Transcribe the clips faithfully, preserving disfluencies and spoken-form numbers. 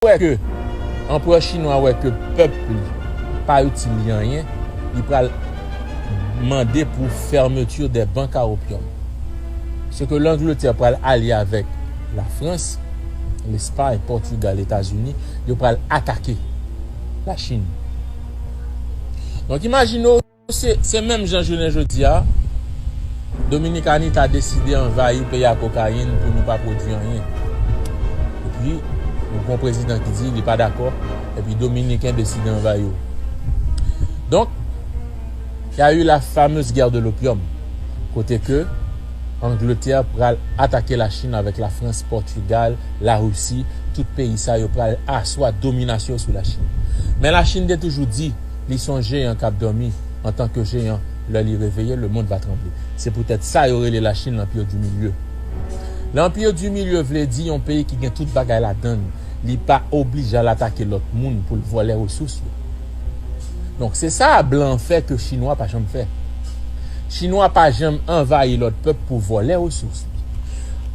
wè ke anperè chinwa wè ke pèp li pa itil li anyen, li pral mande pour fermeture des banques à opium. Se ke Langletè pral alye avèk Lafrans, Lespay, Pòtigal, Etazini, yo pral atake Lachin. Donk imajine w, se, se menm jan jounen jodi a, Dominikani ta deside anvayi peyi a kokayin pou nou pa pwodui anyen. Epi, nou gon prezidan ki di li pa dakò, epi Dominiken deside anvayi w. Donk, y a eu la fameuse guerre de l'opium, kote ke Angletè pral atake Lachin avèk Lafrans, Pòtigal, Larisi, tout peyi sa yo pral aswa dominasyon sou Lachin. Men Lachin te toujou di li se yon jeyan k ap dòmi, antanke jeyan, lè li reveye, le monde va trembler. Se poutèt sa yo rele Lachin l'Empire du Milieu. L'Empire du Milieu vle di yon peyi ki gen tout bagay ladan l, li pa oblije al atake lòt moun pou l vòlè resous yo. Donk, se sa blan fè ke chinwa pa janm fè. Chinwa pa janm anvayi lòt pèp pou vòlè resous li.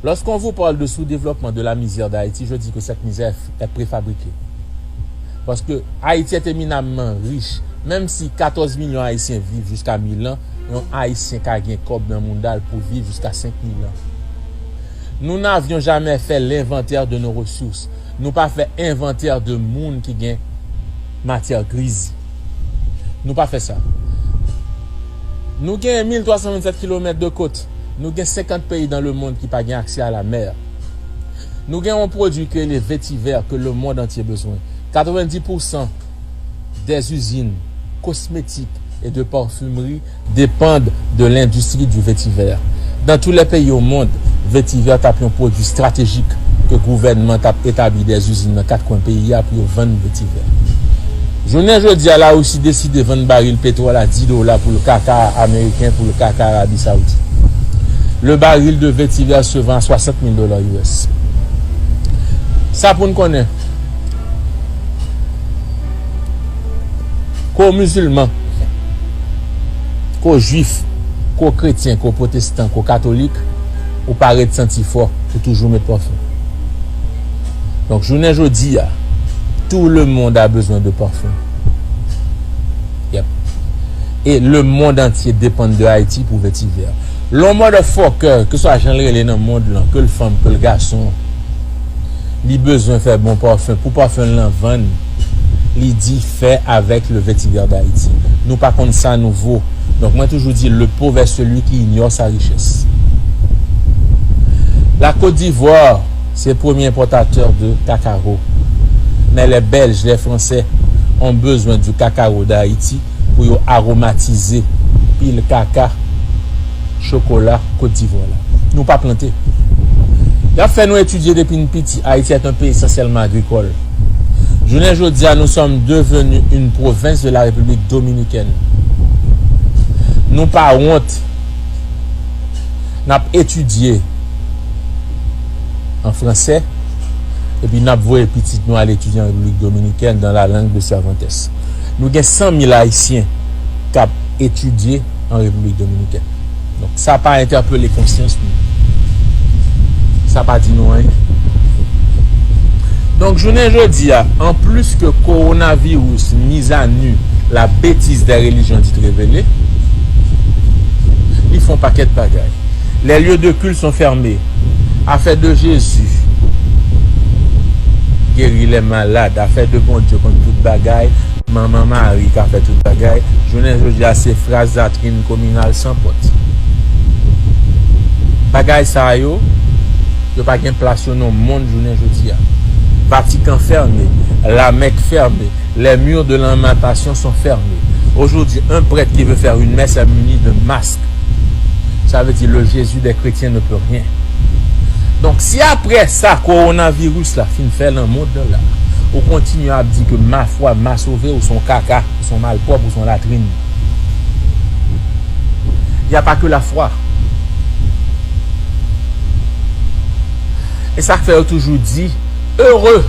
Lorsqu'on vous parle de sous-développement, de la misère d'Haïti, je dis que cette misère est préfabriquée. Paske Ayiti est éminemment riche. Menm si katòz milyon Ayisyen viv jiska mil an, yon Ayisyen ka gen kòb nan mouda l pou viv jiska senk mil an. Nous n'avions jamais fait l'inventaire de nos ressources. Nou pa fè envantè de moun ki gen matyè griz. Nou pa fè sa. Nou gen mil twa san vennsèt kilomèt de côte. Nou gen senkant peyi dans le monde ki pa gen aksè a la mè. Nou gen yon pwodui ki rele vetivè ke le monde entier bezwen. Katrevenndis pousan des usines cosmétiques et de parfumerie dépendent de l'industrie du vétiver. Dans tous les pays au monde, vétiver t ap yon pwodui estratejik ke gouvènman t ap etabli des usines nan kat kwen peyi a pou yo vann vetivè. Jounen jodi a, Larisi deside vann baril petwòl a dis dola pou le kaka ameriken, pou le kaka Arabi Saoudit. Le baril de vétiver se vend à soixante mille dollars U S. Sa pou n konnen, ke w mizilman, ke w jwif, ke w kretyen, ke w pwotestan, ke w katolik, ou pa ret santi fò, ou toujou met pafen. Donk, jounen jodi a, tout le monde a besoin de parfum. Yep. Et le monde entier dépend de Haïti pour vétiver. Lè yon motherfucker, ke swa jan l rele nan mond lan, ke l fanm, ke l gason, li bezwen fè bon pafen. Pou pafen l lan vann, li di fè avèk le vétiver d'Haïti. Nou pa konn sa nouvo. Donk, mwen toujou di, le pauvre est celui qui ignore sa richesse. La Côte d'Ivoire, se premye enpòtatè de kakao. Men les Belges, les Français ont besoin du cacao d'Haïti pou yo aromatize pil kaka, chokola Kot Divwa la. Nou pa plante. Y ap fè nou etidye depi n piti. Haïti est un pays essentiellement agricole. Jounen jodi a, nous sommes devenus une province de la République dominicaine. Nou pa wont. N ap etidye an fransè, epi n ap voye pitit nou al etidye an Repiblik Dominikèn dans la langue de Cervantes. Nou gen san mil Ayisyen k ap etidye an Repiblik Dominikèn. Donk, sa pa entèpele konsyans nou. Sa pa di nou anyen. Donk, jounen jodi a, an plis ke coronavirus, mise à nu, la bêtise des religions dit révélée, li fè yon pakèt bagay. Les lieux de culte sont fermés. Affaire de Jésus guérit les malades. Affaire de Bondye konn tout bagay. Manman Mari ka fè tout bagay. Jounen jodi a, se fraz latrin kominal san pòt. Bagay sa yo, yo pa gen plas yo nan mond jounen jodi a. Vatican fermé, la Mecque fermée, les murs de Lamentation sont fermés. Aujourd'hui, un prêtre qui veut faire une messe est muni de masque. Ça veut dire le Jésus des chrétiens ne peut rien. Donk, si apre sa, kowonaviris la fin fè nan mond lan la, ou kontinye ap di ke ma foi m'a sauvé, ou se yon kaka, ou se yon malpwòp, ou se yon latrin. Il n'y a pas que la foi. E sa k fè yo toujou di, heureux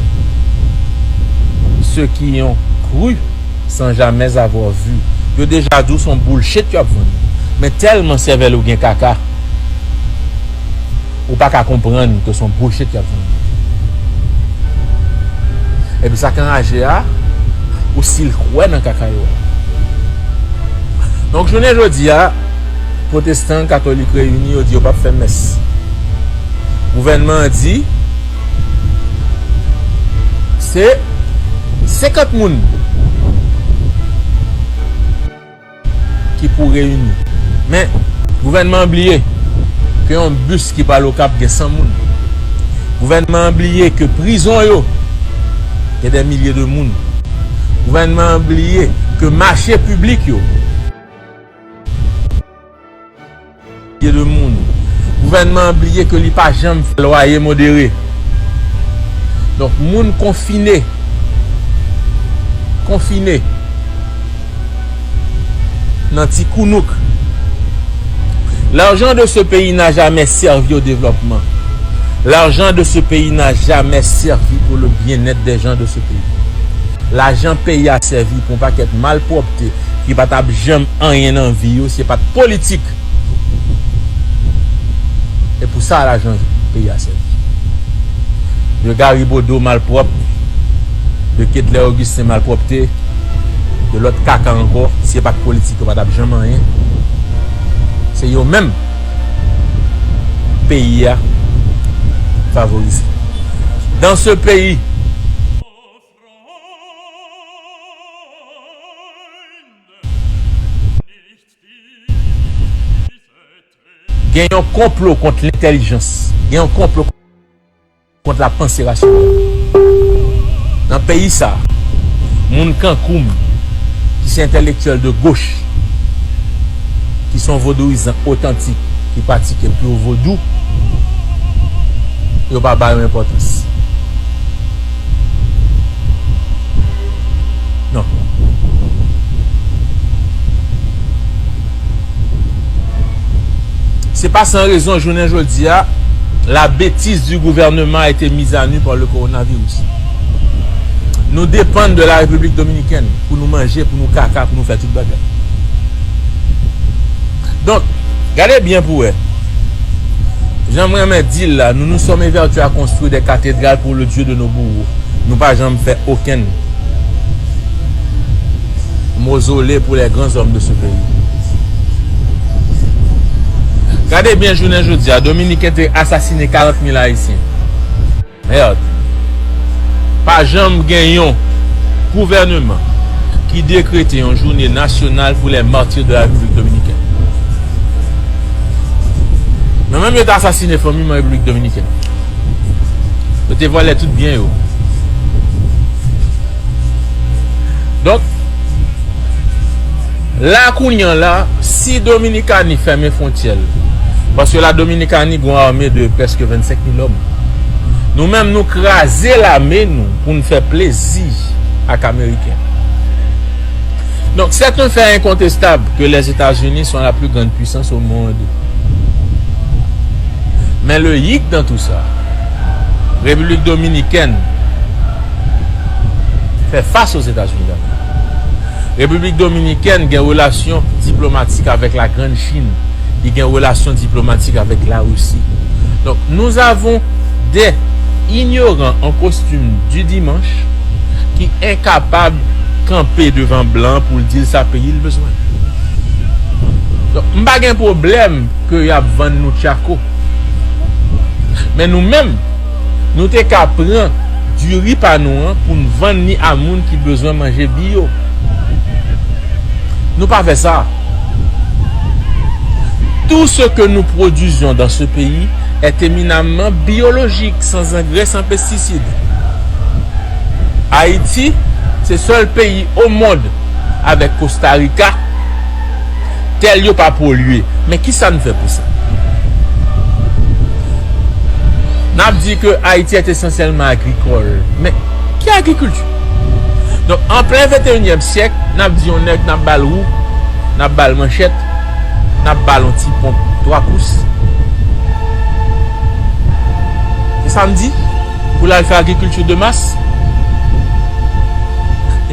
ceux qui ont cru sans jamais avoir vu. Yo deja di w se yon bullshit y ap vann ou. Men tèlman sèvèl ou gen kaka, ou pa ka konprann ke se yon bullshit y ap vann ou. Epi sa k anraje a, ou si l kwè nan kaka yo a. Donk, jounen jodi a, pwotestan, katolik reyini, yo di yo p ap fè mès. Gouvènman an di, se senkant moun ki pou reyini. Men, gouvènman an bliye ke yon bis ki pral Okap gen san moun. Gouvènman an bliye ke prizon yo gen dè milye de moun. Gouvènman an bliye ke mache piblik yo, milye de moun. Gouvènman an bliye ke li pa janm fè lwaye modere. Donk, moun konfine, konfine nan ti kounouk. L'argent de ce pays n'a jamais servi au développement. L'argent de ce pays n'a jamais servi pour le bien-être des gens de ce pays. Lajan peyi a sèvi pou yon pakèt malpwòpte ki pa t ap janm anyen nan vi yo, se pa t politik. E pou sa lajan peyi a sèvi. De Gary Bodeau malpwòp, de Kedlè Augustin malpwòpte, de lòt kaka ankò, si se pa t politik, yo pa t ap janm anyen. Se yo menm peyi a favorize. Dans ce pays, gen yon konplo kont lentèlijans, gen yon konplo kont lapanse rasyonèl. Nan peyi sa a, moun kankou m, ki se entèlektyèl de goch, ki se yon vodouyizan otantik, ki pratike pur vodou, yo pa ba yo enpòtans. Non. C'est pas sans raison, jounen jodi a, la bêtise du gouvernement a été mise à nu par le coronavirus. Nou depann de la République dominicaine pou nou manje, pou nou kaka, pou nou fè tout bagay. Donk, gade byen pou wè. Jan mwen renmen di l la, nous nous sommes évertués à construire des cathédrales pour le Dieu de nos bourreaux. Nou pa janm fè okenn mozole pou les grands hommes de ce pays. Gade byen jounen jodi a, Dominiken te asasine karant mil Ayisyen. Merde. Pa janm gen yon gouvèneman ki dekrete yon jounen nasyonal pou les martyrs de la République dominicaine. Men menm yo te asasine fanmi m an Repiblik Dominikèn. Yo te vòlè tout byen yo. Donk, la kounye a la, si Dominikani fèmen fwontyè l, paske la Dominikani gon ame de prèske vennsenk mil òm. Nou menm, nou kraze lame nou pou n fè plezi ak Ameriken. Donc, c'est un fait incontestable que les États-Unis sont la plus grande puissance au monde. Mais le hic dans tout ça, République dominicaine fait face aux États-Unis d'Amérique. Repiblik Dominikèn gen relasyon diplomatik avèk la Grande Chine. Li gen relasyon diplomatik avèk Larisi. Donk, nous avons des ignorants en costume du dimanche ki enkapab kanpe devan blan pou l di l sa peyi l bezwen. Donk, m pa gen pwoblèm ke y ap vann nou tchako. Men nou menm, nou te ka pran diri pa nou an pou n vann li a moun ki bezwen manje biyo. Nou pa fè sa. Tout ce que nous produisons dans ce pays est éminemment biologique, sans engrais, sans pesticides. Ayiti, se sèl peyi o mond avèk Kosta Rika, tè l yo pa polye. Men kisa n fè pou sa? N ap di ke Ayiti est essentiellement agricole. Men ki agrikilti? Donk, an plen venteyinyèm syèk, n ap di yon nèg n ap ba l wou, n ap ba l manchèt, n ap ba l yon ti ponp twa pous. Se sa n di? Pou l al fè agrikilti de mas?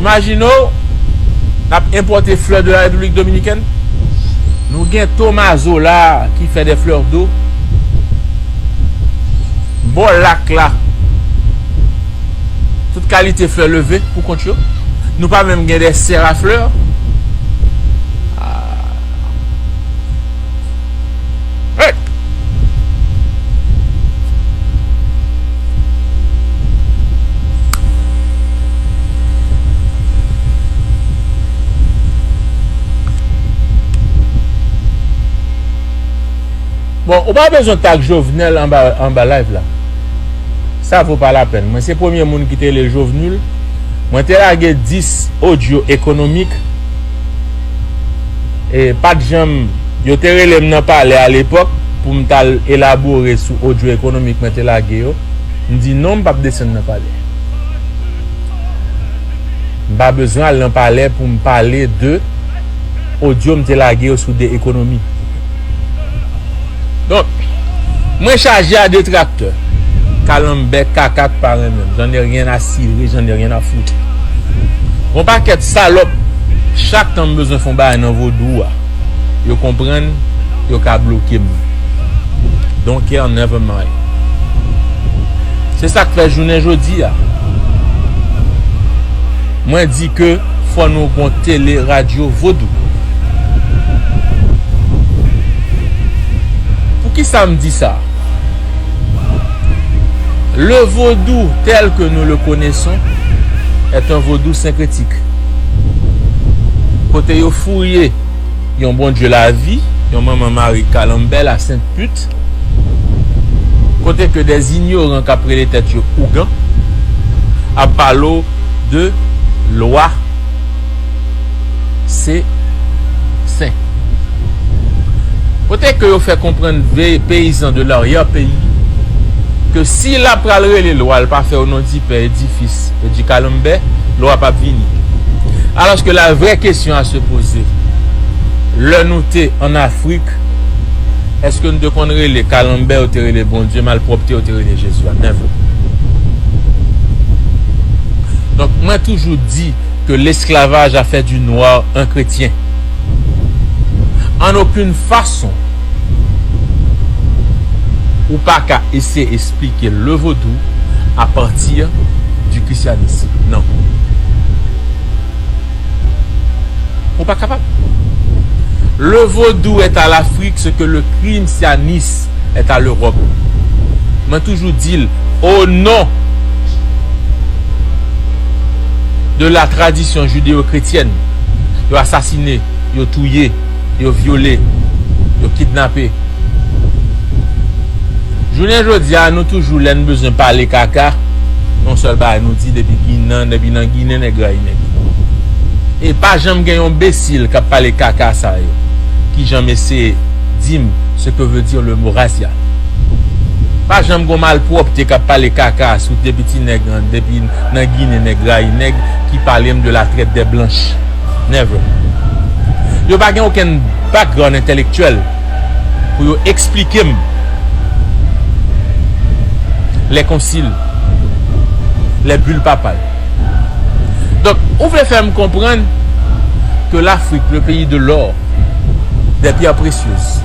Imajine w, n ap enpòte flè de la Repiblik Dominikèn. Nou gen Tomazo la ki fè des fleurs d'eau. Bò lak la. Tout kalite flè leve pou kont yo. Nou pa menm gen de sè a flè. Ah. Hey! Bon, ou pa bezwen tag Jovenel anba, anba live la. Sa vo pa lapèn. Mwen se premye moun ki te rele Jovenul. Mwen te lage dis odyo ekonomik. E pa t janm, yo te rele m nan palè alepòk pou m t al elabore sou odyo ekonomik mwen te lage yo. M di non, m p ap desann nan palè. M pa bezwen al nan palè pou m pale de odyo m te lage yo sou de ekonomi. Donk, mwen chaje a detraktè. Kalanbè, kaka k pa renmen m. J'en ai rien à cirer, j'en ai rien à foutre. Yon pakèt salòp, chak tan m bezwen fè yon bagay nan vodou a, yo konprann, yo ka bloke m. Don't care, never mind. Se sa k fè jounen jodi a, mwen di ke fò nou gon tele radyo vodou. Poukisa m di sa? Le vodou tel que nous le connaissons est un vodou syncrétique. Kote yo fouye yon Bondye lavi, yon manman mari kalanbè, la sent pit, kote ke des ignorants k ap rele tèt yo ougan ap pale w de lwa, se sen. Kote ke yo fè konprann ve-, peyizan de laryè peyi ke si l ap pral rele lwa, l pa fè o non di Pè, di Fis e di Kalanbè, lwa p ap vini. Alòske la vrè kesyon a se poze, lè nou te ann Afrik, èske nou te konn rele Kalanbè, yo te rele Bondye, malpwòpte, yo te rele Jezi a? Never. Donk, mwen toujou di que l'esclavage a fait du noir un chrétien. En aucune façon, ou pa ka eseye esplike le vodou à partir du christianisme. Non. Ou pa kapab. Le vodou est à l'Afrique ce que le christianisme est à l'Europe. Mwen toujou di l, o non de la tradisyon jideyokretyèn, yo asasine, yo touye, yo vyole, yo kidnape. Jounen jodi a, nou toujou, lè n bezwen pale kaka, yon sèl bagay nou di, depi Ginen, depi nan Ginen, nèg rayi nèg. E pa janm gen yon enbesil k ap pale kaka sa yo ki janm eseye di m ce que veut dire le mot razzia. Pa janm gon malpwòpte k ap pale kaka sou de piti nèg an, depi nan Ginen, nèg rayi nèg, ki pale m de la traite des blanches. Never. Yo pa gen okenn background entèlektyèl pou yo eksplike m les conciles, les bulles papales. Donk, ou vle fè m konprann ke Lafrik, le pays de l'or, des pierres précieuses,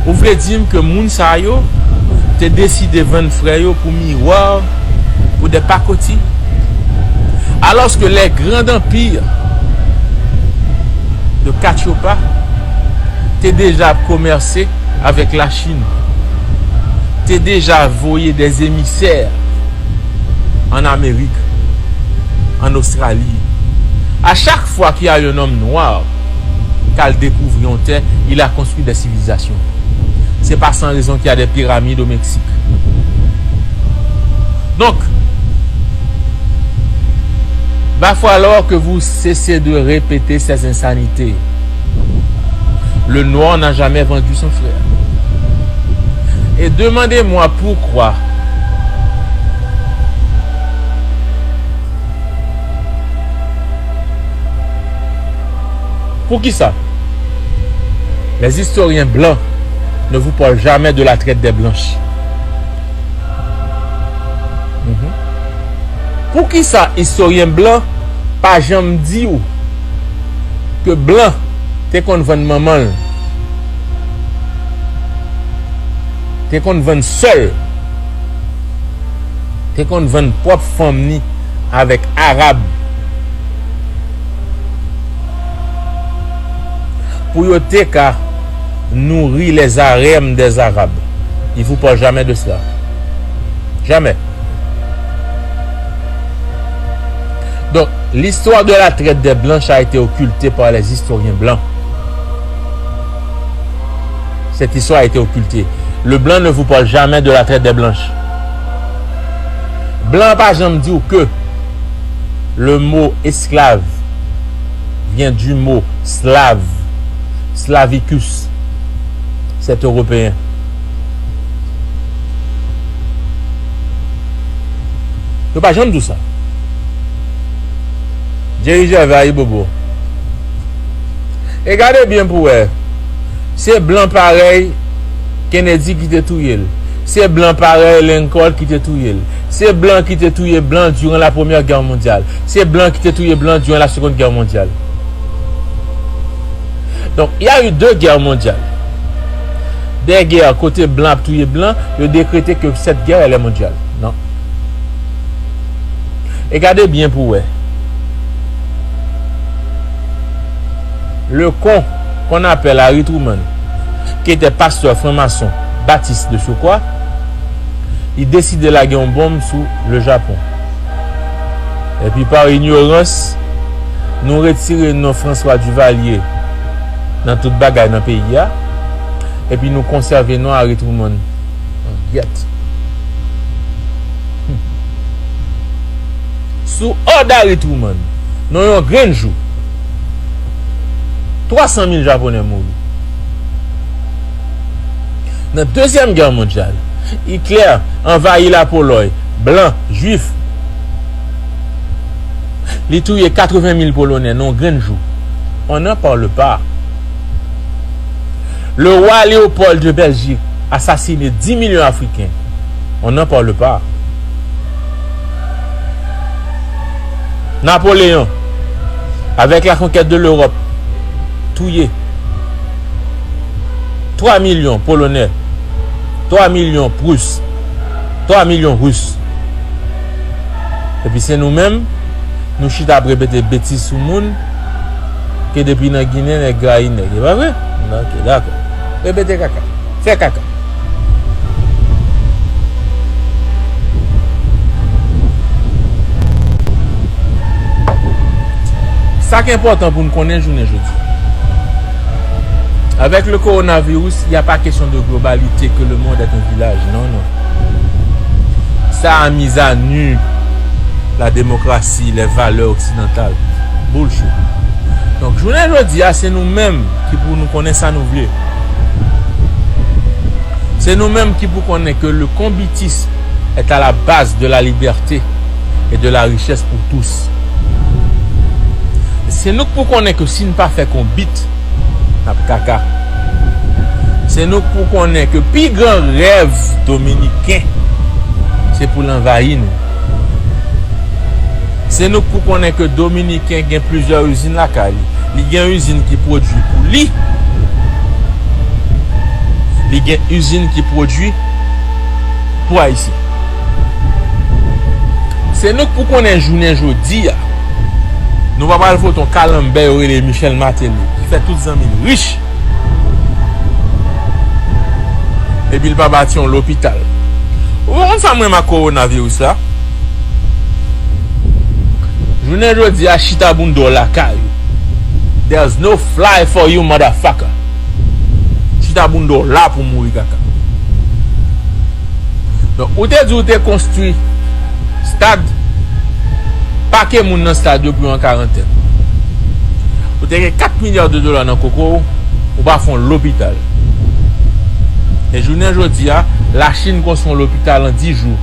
ou vle di m ke moun sa yo te deside vann frè yo pou miwa, pou de pakoti? Alors que les grands empires de Katiopa te deja ap komèse avèk Lachin, te deja voye des émissaires en Amérique, en Australie. À chaque fois qu'il y a un homme noir qui a découvert une terre, il a construit des civilisations. C'est pas sans raison qu'il y a des pyramides au Mexique. Donc, va falloir que vous cessez de répéter ces insanités. Le noir n'a jamais vendu son frère. Et demandez-moi pourquoi. Poukisa les historiens blancs ne vous parlent jamais de la traite des blanches? Mhm. Poukisa istoryen blan pa janm di w ke blan te konn vann manman l, te konn vann sè l, te konn vann pwòp fanm ni avèk Arab pou yo te ka nourrir les harems des Arabes. Ils vous parlent jamais de cela. Jamais. Donc, l'histoire de la traite des blanches a été occultée par les historiens blancs. Cette histoire a été occultée. Le blanc ne vous parle jamais de la traite des blanches. Blan pa janm di w ke le mot esclave vient du mot slave, slavicus. C'est européen. Yo pa janm di w sa. Jerry Gervais, ayibobo. E gade byen pou wè. Se blan parèy Kennedy ki te touye l. Se blan parèy Lincoln ki te touye l. Se blan ki te touye blan durant la Première Guerre mondiale. Se blan ki te touye blan durant la Seconde Guerre mondiale. Donc, il y a eu deux guerres mondiales. Des guerres kote blan ap touye blan, yo dekrete ke cette guerre, elle est mondiale. Non. E gade byen pou wè. Le con qu'on appelle Harry Truman, qui était pasteur franc-maçon baptiste de surcroît, li deside lage yon bonm sou le Japon. Epi pa ignorans, nou retire non François Duvalier nan tout bagay nan peyi a, epi nou konsève non Harry Truman. Gyèt. Hmm. Sou òd Harry Truman, nan yon grenn jou, twa san mil Japonè mouri. Nan Dezyèm Gè mondyal, Hitler anvayi Lapolòy, blan, jwif. Li touye katreven mil Polonè nan yon grenn jou. On n'en parle pas. Le roi Léopold de Belgique assassine dix millions Africains. On n'en parle pas. Napoléon, avec la conquête de l'Europe, touye twa milyon Polonè, twa milyon Pris, twa milyon Ris. Epi se nou menm, nou chita ap repete betiz sou moun, ke depi nan Ginen, nèg rayi nèg. E pa vre? Ok, dakò. Repete kaka. Fè kaka. Sa k enpòtan pou n konnen jounen jodi a. Avec le coronavirus, il n'y a pas question de globalité, que le monde est un village. Non, non. Ça a mis à nu la démocratie, les valeurs occidentales. Bullshit. Donk, jounen jodi a, se nou menm ki pou nou konnen sa nou vle. Se nou menm ki pou konnen ke le conbitisme est à la base de la liberté et de la richesse pour tous. Se nou k pou konnen ke si n pa fè konbit, n ap kaka. Se nou k pou konnen ke pi gran rèv dominiken, se pou l anvayi nou. Se nou k pou konnen ke dominiken gen plizyè izin lakay li. Li gen izin ki pwodui pou li. Li gen izin ki pwodui pou Ayisyen. Se nou k pou konnen jounen jodi a, nou pa pral vote yon kalanbè yo rele Michel Martelly, ki fè tout zanmi l rich, epi l pa bati yon lopital. Ou pa konn sa m renmen ak kowonaviris la? Jounen jodi a, chita bounda w lakay ou. There's no fly for you, motherfucker. Chita bounda w la pou mouri kaka. Donk, ou te di ou te konstwi stad, pake moun nan stad yo pou yo an karantèn. Ou te gen kat milya de dola nan koko w, ou pa fè yon lopital. E jounen jodi a, Lachin konstwi yon lopital an dis jou.